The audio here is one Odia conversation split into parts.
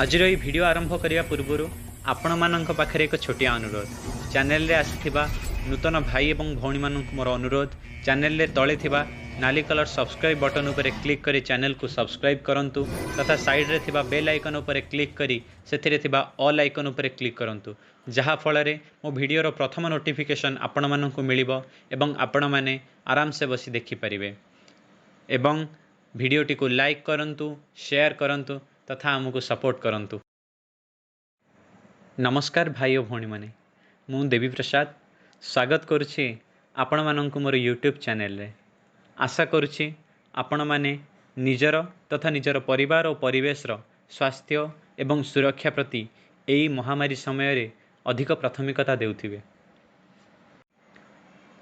ଆଜିର ଏହି ଭିଡ଼ିଓ ଆରମ୍ଭ କରିବା ପୂର୍ବରୁ ଆପଣମାନଙ୍କ ପାଖରେ ଏକ ଛୋଟିଆ ଅନୁରୋଧ। ଚ୍ୟାନେଲରେ ଆସିଥିବା ନୂତନ ଭାଇ ଏବଂ ଭଉଣୀମାନଙ୍କୁ ମୋର ଅନୁରୋଧ, ଚ୍ୟାନେଲରେ ତଳେ ଥିବା ନାଲି କଲର୍ ସବସ୍କ୍ରାଇବ୍ ବଟନ୍ ଉପରେ କ୍ଲିକ୍ କରି ଚ୍ୟାନେଲକୁ ସବସ୍କ୍ରାଇବ୍ କରନ୍ତୁ ତଥା ସାଇଡ଼୍ରେ ଥିବା ବେଲ୍ ଆଇକନ୍ ଉପରେ କ୍ଲିକ୍ କରି ସେଥିରେ ଥିବା ଅଲ୍ ଆଇକନ୍ ଉପରେ କ୍ଲିକ୍ କରନ୍ତୁ, ଯାହାଫଳରେ ମୋ ଭିଡ଼ିଓର ପ୍ରଥମ ନୋଟିଫିକେସନ୍ ଆପଣମାନଙ୍କୁ ମିଳିବ ଏବଂ ଆପଣମାନେ ଆରାମସେ ବସି ଦେଖିପାରିବେ। ଏବଂ ଭିଡ଼ିଓଟିକୁ ଲାଇକ୍ କରନ୍ତୁ, ସେୟାର କରନ୍ତୁ ତଥା ଆମକୁ ସପୋର୍ଟ କରନ୍ତୁ। ନମସ୍କାର ଭାଇ ଓ ଭଉଣୀମାନେ, ମୁଁ ଦେବୀ ପ୍ରସାଦ ସ୍ୱାଗତ କରୁଛି ଆପଣମାନଙ୍କୁ ମୋର ୟୁଟ୍ୟୁବ୍ ଚ୍ୟାନେଲରେ। ଆଶା କରୁଛି ଆପଣମାନେ ନିଜର ତଥା ନିଜର ପରିବାର ଓ ପରିବେଶର ସ୍ୱାସ୍ଥ୍ୟ ଏବଂ ସୁରକ୍ଷା ପ୍ରତି ଏହି ମହାମାରୀ ସମୟରେ ଅଧିକ ପ୍ରାଥମିକତା ଦେଉଥିବେ।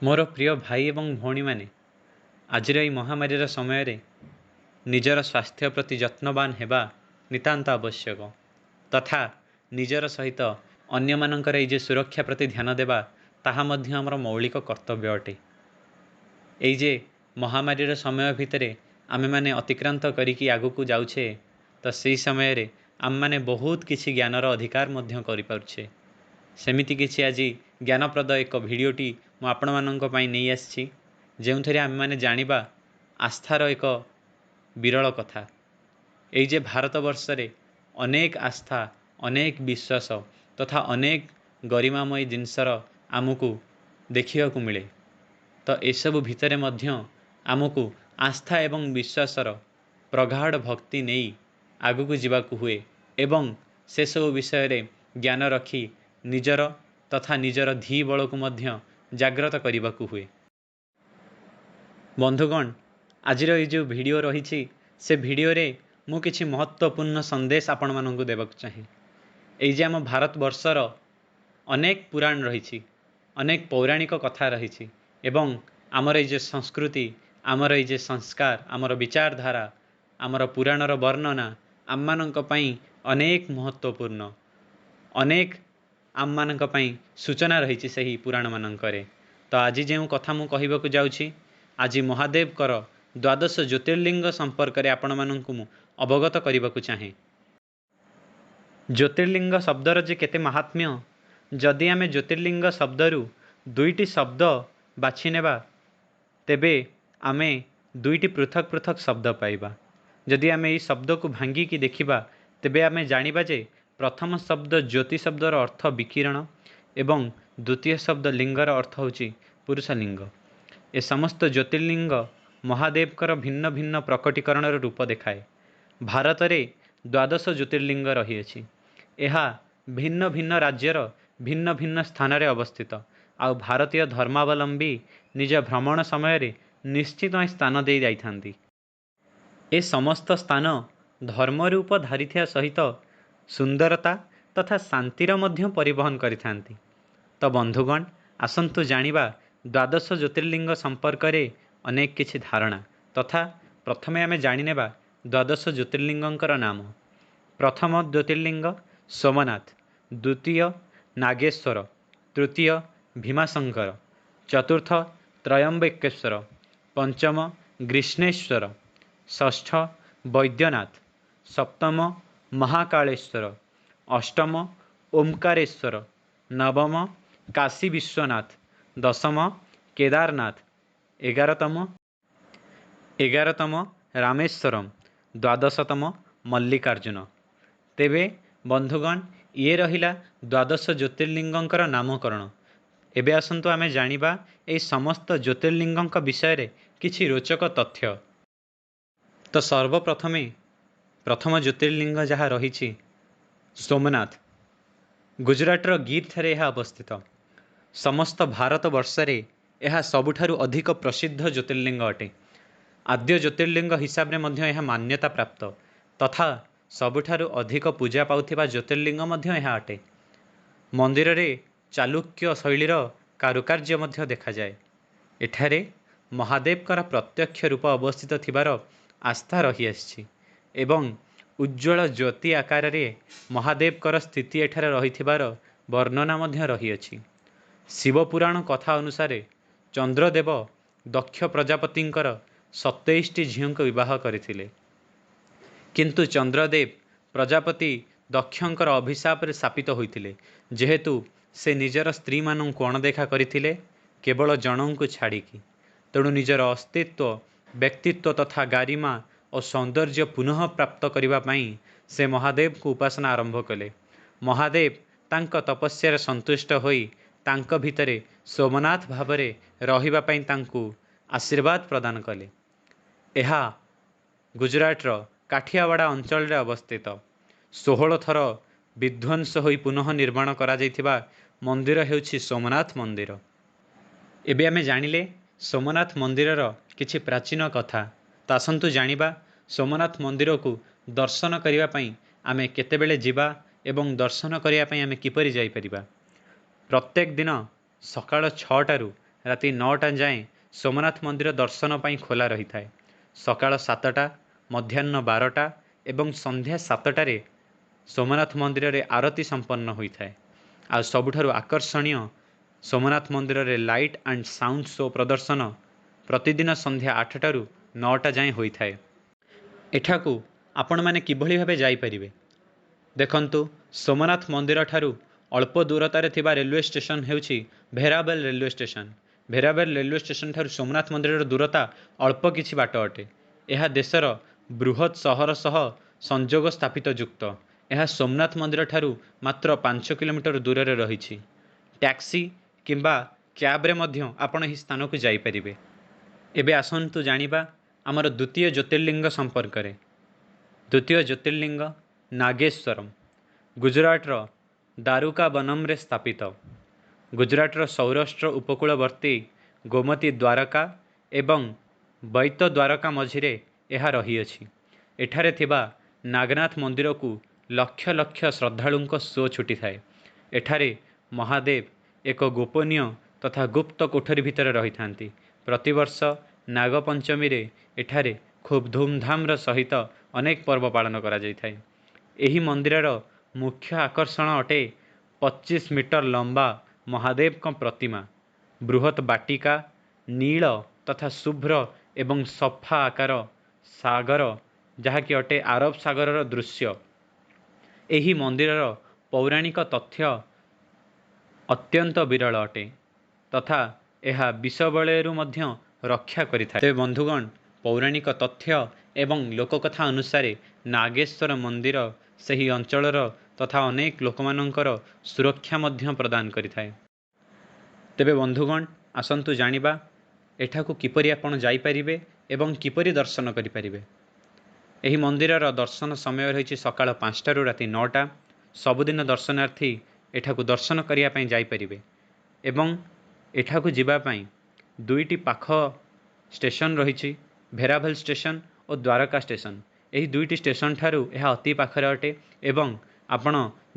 ମୋର ପ୍ରିୟ ଭାଇ ଏବଂ ଭଉଣୀମାନେ, ଆଜିର ଏହି ମହାମାରୀର ସମୟରେ ନିଜର ସ୍ୱାସ୍ଥ୍ୟ ପ୍ରତି ଯତ୍ନବାନ ହେବା ନିତାନ୍ତ ଆବଶ୍ୟକ ତଥା ନିଜର ସହିତ ଅନ୍ୟମାନଙ୍କର ଏଇ ଯେ ସୁରକ୍ଷା ପ୍ରତି ଧ୍ୟାନ ଦେବା, ତାହା ମଧ୍ୟ ଆମର ମୌଳିକ କର୍ତ୍ତବ୍ୟ ଅଟେ। ଏଇ ଯେ ମହାମାରୀର ସମୟ ଭିତରେ ଆମେମାନେ ଅତିକ୍ରାନ୍ତ କରିକି ଆଗକୁ ଯାଉଛେ, ତ ସେଇ ସମୟରେ ଆମେମାନେ ବହୁତ କିଛି ଜ୍ଞାନର ଅଧିକାର ମଧ୍ୟ କରିପାରୁଛେ। ସେମିତି କିଛି ଆଜି ଜ୍ଞାନପ୍ରଦ ଏକ ଭିଡ଼ିଓଟି ମୁଁ ଆପଣମାନଙ୍କ ପାଇଁ ନେଇ ଆସିଛି, ଯେଉଁଥିରେ ଆମେମାନେ ଜାଣିବା ଆସ୍ଥାର ଏକ ବିରଳ କଥା। ଏଇ ଯେ ଭାରତବର୍ଷରେ ଅନେକ ଆସ୍ଥା, ଅନେକ ବିଶ୍ୱାସ ତଥା ଅନେକ ଗରିମାମୟୀ ଜିନିଷର ଆମକୁ ଦେଖିବାକୁ ମିଳେ, ତ ଏସବୁ ଭିତରେ ମଧ୍ୟ ଆମକୁ ଆସ୍ଥା ଏବଂ ବିଶ୍ୱାସର ପ୍ରଗାଢ଼ ଭକ୍ତି ନେଇ ଆଗକୁ ଯିବାକୁ ହୁଏ ଏବଂ ସେସବୁ ବିଷୟରେ ଜ୍ଞାନ ରଖି ନିଜର ତଥା ନିଜର ଧୀ ବଳକୁ ମଧ୍ୟ ଜାଗ୍ରତ କରିବାକୁ ହୁଏ। ବନ୍ଧୁଗଣ, ଆଜିର ଏଇ ଯେଉଁ ଭିଡ଼ିଓ ରହିଛି, ସେ ଭିଡ଼ିଓରେ ମୁଁ କିଛି ମହତ୍ତ୍ୱପୂର୍ଣ୍ଣ ସନ୍ଦେଶ ଆପଣମାନଙ୍କୁ ଦେବାକୁ ଚାହେଁ। ଏଇ ଯେ ଆମ ଭାରତବର୍ଷର ଅନେକ ପୁରାଣ ରହିଛି, ଅନେକ ପୌରାଣିକ କଥା ରହିଛି ଏବଂ ଆମର ଏଇ ଯେ ସଂସ୍କୃତି, ଆମର ଏଇ ଯେ ସଂସ୍କାର, ଆମର ବିଚାରଧାରା, ଆମର ପୁରାଣର ବର୍ଣ୍ଣନା ଆମମାନଙ୍କ ପାଇଁ ଅନେକ ମହତ୍ତ୍ୱପୂର୍ଣ୍ଣ। ଅନେକ ଆମମାନଙ୍କ ପାଇଁ ସୂଚନା ରହିଛି ସେହି ପୁରାଣମାନଙ୍କରେ। ତ ଆଜି ଯେଉଁ କଥା ମୁଁ କହିବାକୁ ଯାଉଛି, ଆଜି ମହାଦେବଙ୍କର ଦ୍ୱାଦଶ ଜ୍ୟୋତିର୍ଲିଙ୍ଗ ସମ୍ପର୍କରେ ଆପଣମାନଙ୍କୁ ମୁଁ ଅବଗତ କରିବାକୁ ଚାହେଁ। ଜ୍ୟୋତିର୍ଲିଙ୍ଗ ଶବ୍ଦର ଯେ କେତେ ମାହାତ୍ମ୍ୟ, ଯଦି ଆମେ ଜ୍ୟୋତିର୍ଲିଙ୍ଗ ଶବ୍ଦରୁ ଦୁଇଟି ଶବ୍ଦ ବାଛି ନେବା, ତେବେ ଆମେ ଦୁଇଟି ପୃଥକ ପୃଥକ ଶବ୍ଦ ପାଇବା। ଯଦି ଆମେ ଏଇ ଶବ୍ଦକୁ ଭାଙ୍ଗିକି ଦେଖିବା, ତେବେ ଆମେ ଜାଣିବା ଯେ ପ୍ରଥମ ଶବ୍ଦ ଜ୍ୟୋତି ଶବ୍ଦର ଅର୍ଥ ବିକିରଣ ଏବଂ ଦ୍ୱିତୀୟ ଶବ୍ଦ ଲିଙ୍ଗର ଅର୍ଥ ହେଉଛି ପୁରୁଷ ଲିଙ୍ଗ। ଏ ସମସ୍ତ ଜ୍ୟୋତିର୍ଲିଙ୍ଗ ମହାଦେବଙ୍କର ଭିନ୍ନ ଭିନ୍ନ ପ୍ରକଟୀକରଣର ରୂପ ଦେଖାଏ। ଭାରତରେ ଦ୍ୱାଦଶ ଜ୍ୟୋତିର୍ଲିଙ୍ଗ ରହିଅଛି। ଏହା ଭିନ୍ନ ଭିନ୍ନ ରାଜ୍ୟର ଭିନ୍ନ ଭିନ୍ନ ସ୍ଥାନରେ ଅବସ୍ଥିତ, ଆଉ ଭାରତୀୟ ଧର୍ମାବଲମ୍ବୀ ନିଜ ଭ୍ରମଣ ସମୟରେ ନିଶ୍ଚିତ ଏ ସ୍ଥାନ ଦେଇ ଯାଇଥାନ୍ତି। ଏ ସମସ୍ତ ସ୍ଥାନ ଧର୍ମ ରୂପ ଧାରିଥିବା ସହିତ ସୁନ୍ଦରତା ତଥା ଶାନ୍ତିର ମଧ୍ୟ ପରିବହନ କରିଥାନ୍ତି। ତ ବନ୍ଧୁଗଣ, ଆସନ୍ତୁ ଜାଣିବା ଦ୍ୱାଦଶ ଜ୍ୟୋତିର୍ଲିଙ୍ଗ ସମ୍ପର୍କରେ ଅନେକ କିଛି ଧାରଣା ତଥା ପ୍ରଥମେ ଆମେ ଜାଣିନେବା ଦ୍ୱାଦଶ ଜ୍ୟୋତିର୍ଲିଙ୍ଗଙ୍କର ନାମ। ପ୍ରଥମ ଜ୍ୟୋତିର୍ଲିଙ୍ଗ ସୋମନାଥ, ଦ୍ୱିତୀୟ ନାଗେଶ୍ୱର, ତୃତୀୟ ଭୀମାଶଙ୍କର, ଚତୁର୍ଥ ତ୍ରୟମ୍ବକେଶ୍ୱର, ପଞ୍ଚମ ଗ୍ରୀଷ୍ଣେଶ୍ୱର, ଷଷ୍ଠ ବୈଦ୍ୟନାଥ, ସପ୍ତମ ମହାକାଳେଶ୍ୱର, ଅଷ୍ଟମ ଓମ୍କାରେଶ୍ୱର, ନବମ କାଶୀ ବିଶ୍ୱନାଥ, ଦଶମ କେଦାରନାଥ, 11ତମ ରାମେଶ୍ୱରମ, ଦ୍ୱାଦଶତମ ମଲ୍ଲିକାର୍ଜୁନ। ତେବେ ବନ୍ଧୁଗଣ, ଇଏ ରହିଲା ଦ୍ୱାଦଶ ଜ୍ୟୋତିର୍ଲିଙ୍ଗଙ୍କର ନାମକରଣ। ଏବେ ଆସନ୍ତୁ ଆମେ ଜାଣିବା ଏହି ସମସ୍ତ ଜ୍ୟୋତିର୍ଲିଙ୍ଗଙ୍କ ବିଷୟରେ କିଛି ରୋଚକ ତଥ୍ୟ। ତ ସର୍ବପ୍ରଥମେ ପ୍ରଥମ ଜ୍ୟୋତିର୍ଲିଙ୍ଗ ଯାହା ରହିଛି ସୋମନାଥ, ଗୁଜୁରାଟର ଗିର୍ ଠାରେ ଏହା ଅବସ୍ଥିତ। ସମସ୍ତ ଭାରତ ବର୍ଷରେ ଏହା ସବୁଠାରୁ ଅଧିକ ପ୍ରସିଦ୍ଧ ଜ୍ୟୋତିର୍ଲିଙ୍ଗ ଅଟେ। ଆଦ୍ୟ ଜ୍ୟୋତିର୍ଲିଙ୍ଗ ହିସାବରେ ମଧ୍ୟ ଏହା ମାନ୍ୟତା ପ୍ରାପ୍ତ ତଥା ସବୁଠାରୁ ଅଧିକ ପୂଜା ପାଉଥିବା ଜ୍ୟୋତିର୍ଲିଙ୍ଗ ମଧ୍ୟ ଏହା ଅଟେ। ମନ୍ଦିରରେ ଚାଲୁକ୍ୟ ଶୈଳୀର କାରୁକାର୍ଯ୍ୟ ମଧ୍ୟ ଦେଖାଯାଏ। ଏଠାରେ ମହାଦେବଙ୍କର ପ୍ରତ୍ୟକ୍ଷ ରୂପ ଅବସ୍ଥିତ ଥିବାର ଆସ୍ଥା ରହିଆସିଛି ଏବଂ ଉଜ୍ଜ୍ୱଳ ଜ୍ୟୋତି ଆକାରରେ ମହାଦେବଙ୍କର ସ୍ଥିତି ଏଠାରେ ରହିଥିବାର ବର୍ଣ୍ଣନା ମଧ୍ୟ ରହିଅଛି। ଶିବପୁରାଣ କଥା ଅନୁସାରେ ଚନ୍ଦ୍ରଦେବ ଦକ୍ଷ ପ୍ରଜାପତିଙ୍କର 27ଟି ଝିଅଙ୍କୁ ବିବାହ କରିଥିଲେ। କିନ୍ତୁ ଚନ୍ଦ୍ରଦେବ ପ୍ରଜାପତି ଦକ୍ଷଙ୍କର ଅଭିଶାପରେ ଶାପିତ ହୋଇଥିଲେ, ଯେହେତୁ ସେ ନିଜର ସ୍ତ୍ରୀମାନଙ୍କୁ ଅଣଦେଖା କରିଥିଲେ କେବଳ ଜଣଙ୍କୁ ଛାଡ଼ିକି। ତେଣୁ ନିଜର ଅସ୍ତିତ୍ୱ, ବ୍ୟକ୍ତିତ୍ୱ ତଥା ଗାରିମା ଓ ସୌନ୍ଦର୍ଯ୍ୟ ପୁନଃ ପ୍ରାପ୍ତ କରିବା ପାଇଁ ସେ ମହାଦେବଙ୍କୁ ଉପାସନା ଆରମ୍ଭ କଲେ। ମହାଦେବ ତାଙ୍କ ତପସ୍ୟାରେ ସନ୍ତୁଷ୍ଟ ହୋଇ ତାଙ୍କ ଭିତରେ ସୋମନାଥ ଭାବରେ ରହିବା ପାଇଁ ତାଙ୍କୁ ଆଶୀର୍ବାଦ ପ୍ରଦାନ କଲେ। ଏହା ଗୁଜୁରାଟର କାଠିଆୱାଡ଼ା ଅଞ୍ଚଳରେ ଅବସ୍ଥିତ। 16 ଥର ବିଧ୍ୱଂସ ହୋଇ ପୁନଃ ନିର୍ମାଣ କରାଯାଇଥିବା ମନ୍ଦିର ହେଉଛି ସୋମନାଥ ମନ୍ଦିର। ଏବେ ଆମେ ଜାଣିଲେ ସୋମନାଥ ମନ୍ଦିରର କିଛି ପ୍ରାଚୀନ କଥା। ତ ଆସନ୍ତୁ ଜାଣିବା ସୋମନାଥ ମନ୍ଦିରକୁ ଦର୍ଶନ କରିବା ପାଇଁ ଆମେ କେତେବେଳେ ଯିବା ଏବଂ ଦର୍ଶନ କରିବା ପାଇଁ ଆମେ କିପରି ଯାଇପାରିବା। ପ୍ରତ୍ୟେକ ଦିନ ସକାଳ 6ଟାରୁ ରାତି 9ଟା ଯାଏଁ ସୋମନାଥ ମନ୍ଦିର ଦର୍ଶନ ପାଇଁ ଖୋଲା ରହିଥାଏ। ସକାଳ 7ଟା, ମଧ୍ୟାହ୍ନ 12ଟା ଏବଂ ସନ୍ଧ୍ୟା 7ଟାରେ ସୋମନାଥ ମନ୍ଦିରରେ ଆରତୀ ସମ୍ପନ୍ନ ହୋଇଥାଏ। ଆଉ ସବୁଠାରୁ ଆକର୍ଷଣୀୟ, ସୋମନାଥ ମନ୍ଦିରରେ ଲାଇଟ୍ ଆଣ୍ଡ ସାଉଣ୍ଡ ଶୋ ପ୍ରଦର୍ଶନ ପ୍ରତିଦିନ ସନ୍ଧ୍ୟା 8ଟାରୁ 9ଟା ଯାଏଁ ହୋଇଥାଏ। ଏଠାକୁ ଆପଣମାନେ କିଭଳି ଭାବେ ଯାଇପାରିବେ? ଦେଖନ୍ତୁ, ସୋମନାଥ ମନ୍ଦିରଠାରୁ ଅଳ୍ପ ଦୂରତାରେ ଥିବା ରେଲୱେ ଷ୍ଟେସନ ହେଉଛି ଭେରାବେଲ ରେଲୱେ ଷ୍ଟେସନ। ଭେରାବେଲ ରେଲୱେ ଷ୍ଟେସନ ଠାରୁ ସୋମନାଥ ମନ୍ଦିରର ଦୂରତା ଅଳ୍ପ କିଛି ବାଟ ଅଟେ। ଏହା ଦେଶର ବୃହତ୍ ସହର ସହ ସଂଯୋଗ ସ୍ଥାପିତ ଯୁକ୍ତ। ଏହା ସୋମନାଥ ମନ୍ଦିର ଠାରୁ ମାତ୍ର 5 କିଲୋମିଟର ଦୂରରେ ରହିଛି। ଟ୍ୟାକ୍ସି କିମ୍ବା କ୍ୟାବ୍ରେ ମଧ୍ୟ ଆପଣ ଏହି ସ୍ଥାନକୁ ଯାଇପାରିବେ। ଏବେ ଆସନ୍ତୁ ଜାଣିବା ଆମର ଦ୍ୱିତୀୟ ଜ୍ୟୋତିର୍ଲିଙ୍ଗ ସମ୍ପର୍କରେ। ଦ୍ୱିତୀୟ ଜ୍ୟୋତିର୍ଲିଙ୍ଗ ନାଗେଶ୍ୱରମ୍ ଗୁଜୁରାଟର ଦାରୁକାବନମରେ ସ୍ଥାପିତ। ଗୁଜୁରାଟର ସୌରାଷ୍ଟ୍ର ଉପକୂଳବର୍ତ୍ତୀ ଗୋମତୀ ଦ୍ୱାରକା ଏବଂ ବୈତ ଦ୍ୱାରକା ମଝିରେ ଏହା ରହିଅଛି। ଏଠାରେ ଥିବା ନାଗନାଥ ମନ୍ଦିରକୁ ଲକ୍ଷ ଲକ୍ଷ ଶ୍ରଦ୍ଧାଳୁଙ୍କ ସୁଅ ଛୁଟିଥାଏ। ଏଠାରେ ମହାଦେବ ଏକ ଗୋପନୀୟ ତଥା ଗୁପ୍ତ କୋଠରୀ ଭିତରେ ରହିଥାନ୍ତି। ପ୍ରତିବର୍ଷ ନାଗପଞ୍ଚମୀରେ ଏଠାରେ ଖୁବ୍ ଧୁମଧାମର ସହିତ ଅନେକ ପର୍ବ ପାଳନ କରାଯାଇଥାଏ। ଏହି ମନ୍ଦିରର ମୁଖ୍ୟ ଆକର୍ଷଣ ଅଟେ 25 ମିଟର ଲମ୍ବା ମହାଦେବଙ୍କ ପ୍ରତିମା। ବୃହତ୍ ବାଟିକା, ନୀଳ ତଥା ଶୁଭ୍ର ଏବଂ ସଫା ଆକାର ସାଗର, ଯାହାକି ଅଟେ ଆରବ ସାଗରର ଦୃଶ୍ୟ। ଏହି ମନ୍ଦିରର ପୌରାଣିକ ତଥ୍ୟ ଅତ୍ୟନ୍ତ ବିରଳ ଅଟେ ତଥା ଏହା ବିଷବଳୟରୁ ମଧ୍ୟ ରକ୍ଷା କରିଥାଏ। ତେବେ ବନ୍ଧୁଗଣ, ପୌରାଣିକ ତଥ୍ୟ ଏବଂ ଲୋକକଥା ଅନୁସାରେ ନାଗେଶ୍ୱର ମନ୍ଦିର ସେହି ଅଞ୍ଚଳର ତଥା ଅନେକ ଲୋକମାନଙ୍କର ସୁରକ୍ଷା ମଧ୍ୟ ପ୍ରଦାନ କରିଥାଏ। ତେବେ ବନ୍ଧୁଗଣ, ଆସନ୍ତୁ ଜାଣିବା ଏଠାକୁ କିପରି ଆପଣ ଯାଇପାରିବେ ଏବଂ କିପରି ଦର୍ଶନ କରିପାରିବେ। ଏହି ମନ୍ଦିରର ଦର୍ଶନ ସମୟ ରହିଛି ସକାଳ 5ଟାରୁ ରାତି 9ଟା। ସବୁଦିନ ଦର୍ଶନାର୍ଥୀ ଏଠାକୁ ଦର୍ଶନ କରିବା ପାଇଁ ଯାଇପାରିବେ ଏବଂ ଏଠାକୁ ଯିବା ପାଇଁ ଦୁଇଟି ପାଖ ଷ୍ଟେସନ ରହିଛି, ଭେରାଭେଲ ଷ୍ଟେସନ ଓ ଦ୍ୱାରକା ଷ୍ଟେସନ। ଏହି ଦୁଇଟି ଷ୍ଟେସନ ଠାରୁ ଏହା ଅତି ପାଖରେ ଅଟେ ଏବଂ ଆପଣ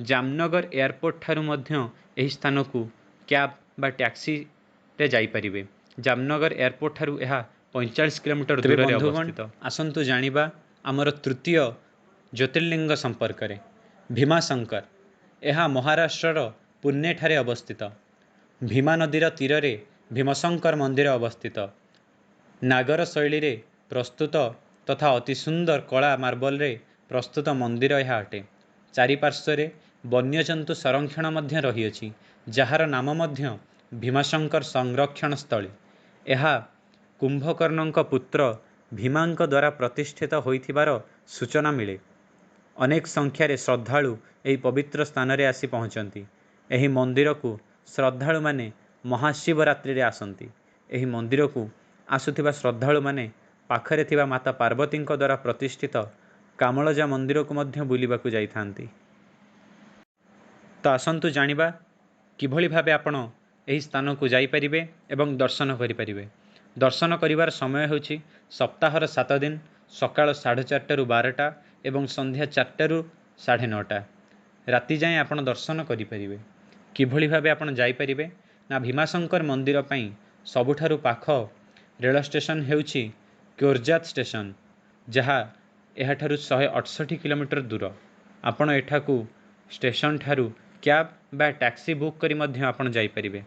ଜାମନଗର ଏୟାରପୋର୍ଟ ଠାରୁ ମଧ୍ୟ ଏହି ସ୍ଥାନକୁ କ୍ୟାବ୍ ବା ଟ୍ୟାକ୍ସିରେ ଯାଇପାରିବେ। ଜାମନଗର ଏୟାରପୋର୍ଟ ଠାରୁ ଏହା 45 କିଲୋମିଟର ଦୂରରେ ଅବସ୍ଥିତ। ଆସନ୍ତୁ ଜାଣିବା ଆମର ତୃତୀୟ ଜ୍ୟୋତିର୍ଲିଙ୍ଗ ସମ୍ପର୍କରେ, ଭୀମାଶଙ୍କର। ଏହା ମହାରାଷ୍ଟ୍ରର ପୁନେଠାରେ ଅବସ୍ଥିତ। ଭୀମା ନଦୀର ତୀରରେ ଭୀମଶଙ୍କର ମନ୍ଦିର ଅବସ୍ଥିତ। ନାଗର ଶୈଳୀରେ ପ୍ରସ୍ତୁତ ତଥା ଅତି ସୁନ୍ଦର କଳା ମାର୍ବଲରେ ପ୍ରସ୍ତୁତ ମନ୍ଦିର ଏହା ଅଟେ। ଚାରିପାର୍ଶ୍ୱରେ ବନ୍ୟଜନ୍ତୁ ସଂରକ୍ଷଣ ମଧ୍ୟ ରହିଅଛି, ଯାହାର ନାମ ମଧ୍ୟ ଭୀମାଶଙ୍କର ସଂରକ୍ଷଣ ସ୍ଥଳୀ। ଏହା କୁମ୍ଭକର୍ଣ୍ଣଙ୍କ ପୁତ୍ର ଭୀମାଙ୍କ ଦ୍ୱାରା ପ୍ରତିଷ୍ଠିତ ହୋଇଥିବାର ସୂଚନା ମିଳେ। ଅନେକ ସଂଖ୍ୟାରେ ଶ୍ରଦ୍ଧାଳୁ ଏହି ପବିତ୍ର ସ୍ଥାନରେ ଆସି ପହଞ୍ଚନ୍ତି। ଏହି ମନ୍ଦିରକୁ ଶ୍ରଦ୍ଧାଳୁମାନେ ମହାଶିବରାତ୍ରିରେ ଆସନ୍ତି। ଏହି ମନ୍ଦିରକୁ ଆସୁଥିବା ଶ୍ରଦ୍ଧାଳୁମାନେ ପାଖରେ ଥିବା ମାତା ପାର୍ବତୀଙ୍କ ଦ୍ୱାରା ପ୍ରତିଷ୍ଠିତ କାମଳଜା ମନ୍ଦିରକୁ ମଧ୍ୟ ବୁଲିବାକୁ ଯାଇଥାନ୍ତି। ତ ଆସନ୍ତୁ ଜାଣିବା କିଭଳି ଭାବେ ଆପଣ ଏହି ସ୍ଥାନକୁ ଯାଇପାରିବେ ଏବଂ ଦର୍ଶନ କରିପାରିବେ। ଦର୍ଶନ କରିବାର ସମୟ ହେଉଛି ସପ୍ତାହର 7 ଦିନ ସକାଳ 4:30ରୁ 12ଟା ଏବଂ ସନ୍ଧ୍ୟା 4ଟାରୁ 9:30 ରାତି ଯାଏଁ ଆପଣ ଦର୍ଶନ କରିପାରିବେ। କିଭଳି ଭାବେ ଆପଣ ଯାଇପାରିବେ ନା, ଭୀମାଶଙ୍କର ମନ୍ଦିର ପାଇଁ ସବୁଠାରୁ ପାଖ ରେଳ ଷ୍ଟେସନ ହେଉଛି କୋରଜାତ ଷ୍ଟେସନ, ଯାହା ଏହାଠାରୁ 168 କିଲୋମିଟର ଦୂର। ଆପଣ ଏଠାକୁ ଷ୍ଟେସନ ଠାରୁ କ୍ୟାବ୍ ବା ଟ୍ୟାକ୍ସି ବୁକ୍ କରି ମଧ୍ୟ ଆପଣ ଯାଇପାରିବେ।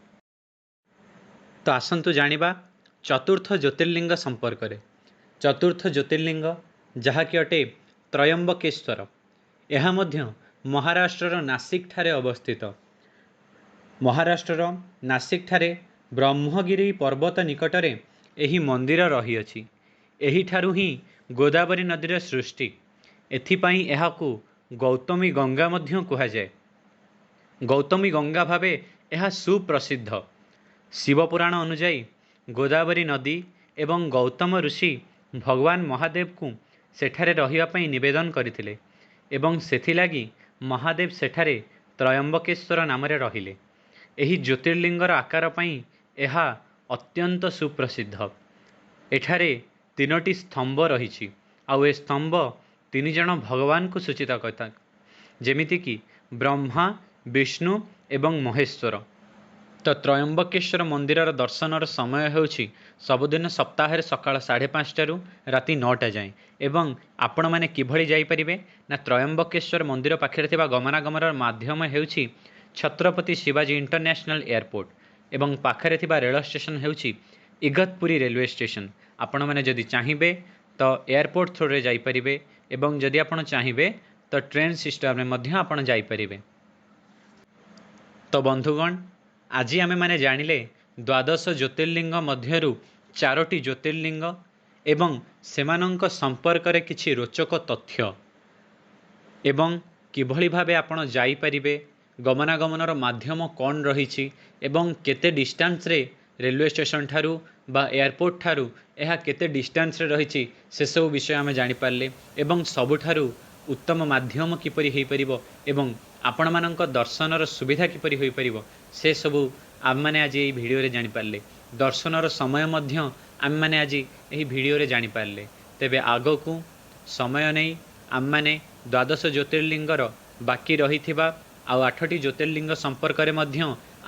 ତ ଆସନ୍ତୁ ଜାଣିବା ଚତୁର୍ଥ ଜ୍ୟୋତିର୍ଲିଙ୍ଗ ସମ୍ପର୍କରେ। ଚତୁର୍ଥ ଜ୍ୟୋତିର୍ଲିଙ୍ଗ ଯାହାକି ଅଟେ ତ୍ରୟମ୍ବକେଶ୍ୱର। ଏହା ମଧ୍ୟ ମହାରାଷ୍ଟ୍ରର ନାସିକଠାରେ ଅବସ୍ଥିତ। ମହାରାଷ୍ଟ୍ରର ନାସିକଠାରେ ବ୍ରହ୍ମଗିରି ପର୍ବତ ନିକଟରେ ଏହି ମନ୍ଦିର ରହିଅଛି। ଏହିଠାରୁ ହିଁ ଗୋଦାବରୀ ନଦୀର ସୃଷ୍ଟି। ଏଥିପାଇଁ ଏହାକୁ ଗୌତମୀ ଗଙ୍ଗା ମଧ୍ୟ କୁହାଯାଏ। ଗୌତମୀ ଗଙ୍ଗା ଭାବେ ଏହା ସୁପ୍ରସିଦ୍ଧ। ଶିବପୁରାଣ ଅନୁଯାୟୀ ଗୋଦାବରୀ ନଦୀ ଏବଂ ଗୌତମ ଋଷି ଭଗବାନ ମହାଦେବଙ୍କୁ ସେଠାରେ ରହିବା ପାଇଁ ନିବେଦନ କରିଥିଲେ ଏବଂ ସେଥିଲାଗି ମହାଦେବ ସେଠାରେ ତ୍ରୟମ୍ବକେଶ୍ୱର ନାମରେ ରହିଲେ। ଏହି ଜ୍ୟୋତିର୍ଲିଙ୍ଗର ଆକାର ପାଇଁ ଏହା ଅତ୍ୟନ୍ତ ସୁପ୍ରସିଦ୍ଧ। ଏଠାରେ ତିନୋଟି ସ୍ତମ୍ଭ ରହିଛି, ଆଉ ଏ ସ୍ତମ୍ଭ ତିନି ଜଣ ଭଗବାନଙ୍କୁ ସୂଚିତ କରିଥାଏ, ଯେମିତିକି ବ୍ରହ୍ମା, ବିଷ୍ଣୁ ଏବଂ ମହେଶ୍ୱର। ତ ତ୍ରୟମ୍ବକେଶ୍ୱର ମନ୍ଦିରର ଦର୍ଶନର ସମୟ ହେଉଛି ସବୁଦିନ ସପ୍ତାହରେ ସକାଳ 5:30ରୁ ରାତି 9ଟା ଯାଏଁ। ଏବଂ ଆପଣମାନେ କିଭଳି ଯାଇପାରିବେ ନା, ତ୍ରୟମ୍ବକେଶ୍ୱର ମନ୍ଦିର ପାଖରେ ଥିବା ଗମନାଗମନର ମାଧ୍ୟମ ହେଉଛି ଛତ୍ରପତି ଶିବାଜୀ ଇଣ୍ଟରନ୍ୟାସନାଲ୍ ଏୟାରପୋର୍ଟ ଏବଂ ପାଖରେ ଥିବା ରେଳ ଷ୍ଟେସନ ହେଉଛି ଇଗତପୁରୀ ରେଲୱେ ଷ୍ଟେସନ। ଆପଣମାନେ ଯଦି ଚାହିଁବେ ତ ଏୟାରପୋର୍ଟ ଥ୍ରୋରେ ଯାଇପାରିବେ ଏବଂ ଯଦି ଆପଣ ଚାହିଁବେ ତ ଟ୍ରେନ୍ ସିଷ୍ଟମ୍ରେ ମଧ୍ୟ ଆପଣ ଯାଇପାରିବେ। ତ ବନ୍ଧୁଗଣ, ଆଜି ଆମେମାନେ ଜାଣିଲେ ଦ୍ୱାଦଶ ଜ୍ୟୋତିର୍ଲିଙ୍ଗ ମଧ୍ୟରୁ ଚାରୋଟି ଜ୍ୟୋତିର୍ଲିଙ୍ଗ ଏବଂ ସେମାନଙ୍କ ସମ୍ପର୍କରେ କିଛି ରୋଚକ ତଥ୍ୟ ଏବଂ କିଭଳି ଭାବେ ଆପଣ ଯାଇପାରିବେ, ଗମନାଗମନର ମାଧ୍ୟମ କ'ଣ ରହିଛି ଏବଂ କେତେ ଡିଷ୍ଟାନ୍ସରେ ରେଲୱେ ଷ୍ଟେସନ ଠାରୁ ବା ଏୟାରପୋର୍ଟ ଠାରୁ ଏହା କେତେ ଡିଷ୍ଟାନ୍ସରେ ରହିଛି, ସେସବୁ ବିଷୟ ଆମେ ଜାଣିପାରିଲେ ଏବଂ ସବୁଠାରୁ ଉତ୍ତମ ମାଧ୍ୟମ କିପରି ହୋଇପାରିବ ଏବଂ ଆପଣମାନଙ୍କ ଦର୍ଶନର ସୁବିଧା କିପରି ହୋଇପାରିବ, ସେସବୁ ଆମେମାନେ ଆଜି ଏହି ଭିଡ଼ିଓରେ ଜାଣିପାରିଲେ। ଦର୍ଶନର ସମୟ ମଧ୍ୟ ଆମେମାନେ ଆଜି ଏହି ଭିଡ଼ିଓରେ ଜାଣିପାରିଲେ। ତେବେ ଆଗକୁ ସମୟ ନେଇ ଆମେମାନେ ଦ୍ୱାଦଶ ଜ୍ୟୋତିର୍ଲିଙ୍ଗର ବାକି ରହିଥିବା ଆଉ ଆଠଟି ଜ୍ୟୋତିର୍ଲିଙ୍ଗ ସମ୍ପର୍କରେ ମଧ୍ୟ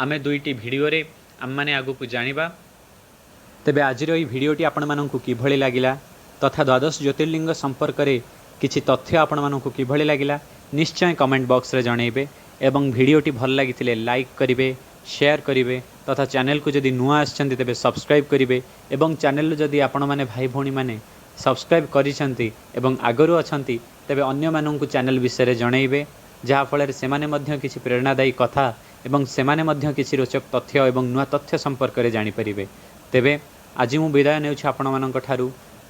ଆମେ ଦୁଇଟି ଭିଡ଼ିଓରେ ଆମେମାନେ ଆଗକୁ ଜାଣିବା। ତେବେ ଆଜିର ଏହି ଭିଡ଼ିଓଟି ଆପଣମାନଙ୍କୁ କିଭଳି ଲାଗିଲା ତଥା ଦ୍ୱାଦଶ ଜ୍ୟୋତିର୍ଲିଙ୍ଗ ସମ୍ପର୍କରେ କିଛି ତଥ୍ୟ ଆପଣମାନଙ୍କୁ କିଭଳି ଲାଗିଲା, ନିଶ୍ଚୟ କମେଣ୍ଟ ବକ୍ସରେ ଜଣାଇବେ ଏବଂ ଭିଡ଼ିଓଟି ଭଲ ଲାଗିଥିଲେ ଲାଇକ୍ କରିବେ, ସେୟାର କରିବେ ତଥା ଚ୍ୟାନେଲକୁ ଯଦି ନୂଆ ଆସିଛନ୍ତି ତେବେ ସବସ୍କ୍ରାଇବ୍ କରିବେ। ଏବଂ ଚ୍ୟାନେଲରୁ ଯଦି ଆପଣମାନେ ଭାଇ ଭଉଣୀମାନେ ସବସ୍କ୍ରାଇବ୍ କରିଛନ୍ତି ଏବଂ ଆଗରୁ ଅଛନ୍ତି, ତେବେ ଅନ୍ୟମାନଙ୍କୁ ଚ୍ୟାନେଲ ବିଷୟରେ ଜଣାଇବେ, ଯାହାଫଳରେ ସେମାନେ ମଧ୍ୟ କିଛି ପ୍ରେରଣାଦାୟୀ କଥା ଏବଂ ସେମାନେ ମଧ୍ୟ କିଛି ରୋଚକ ତଥ୍ୟ ଏବଂ ନୂଆ ତଥ୍ୟ ସମ୍ପର୍କରେ ଜାଣିପାରିବେ। ତେବେ ଆଜି ମୁଁ ବିଦାୟ ନେଉଛି ଆପଣମାନଙ୍କ ଠାରୁ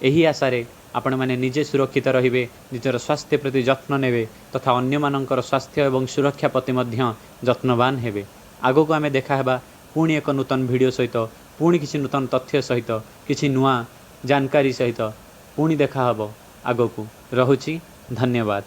ଏହି ଆଶାରେ, ଆପଣମାନେ ନିଜେ ସୁରକ୍ଷିତ ରହିବେ, ନିଜର ସ୍ୱାସ୍ଥ୍ୟ ପ୍ରତି ଯତ୍ନ ନେବେ ତଥା ଅନ୍ୟମାନଙ୍କର ସ୍ୱାସ୍ଥ୍ୟ ଏବଂ ସୁରକ୍ଷା ପ୍ରତି ମଧ୍ୟ ଯତ୍ନବାନ ହେବେ। ଆଗକୁ ଆମେ ଦେଖାହେବା ପୁଣି ଏକ ନୂତନ ଭିଡ଼ିଓ ସହିତ, ପୁଣି କିଛି ନୂତନ ତଥ୍ୟ ସହିତ, କିଛି ନୂଆ ଜାନକାରୀ ସହିତ ପୁଣି ଦେଖାହେବ ଆଗକୁ। ରହୁଛି, ଧନ୍ୟବାଦ।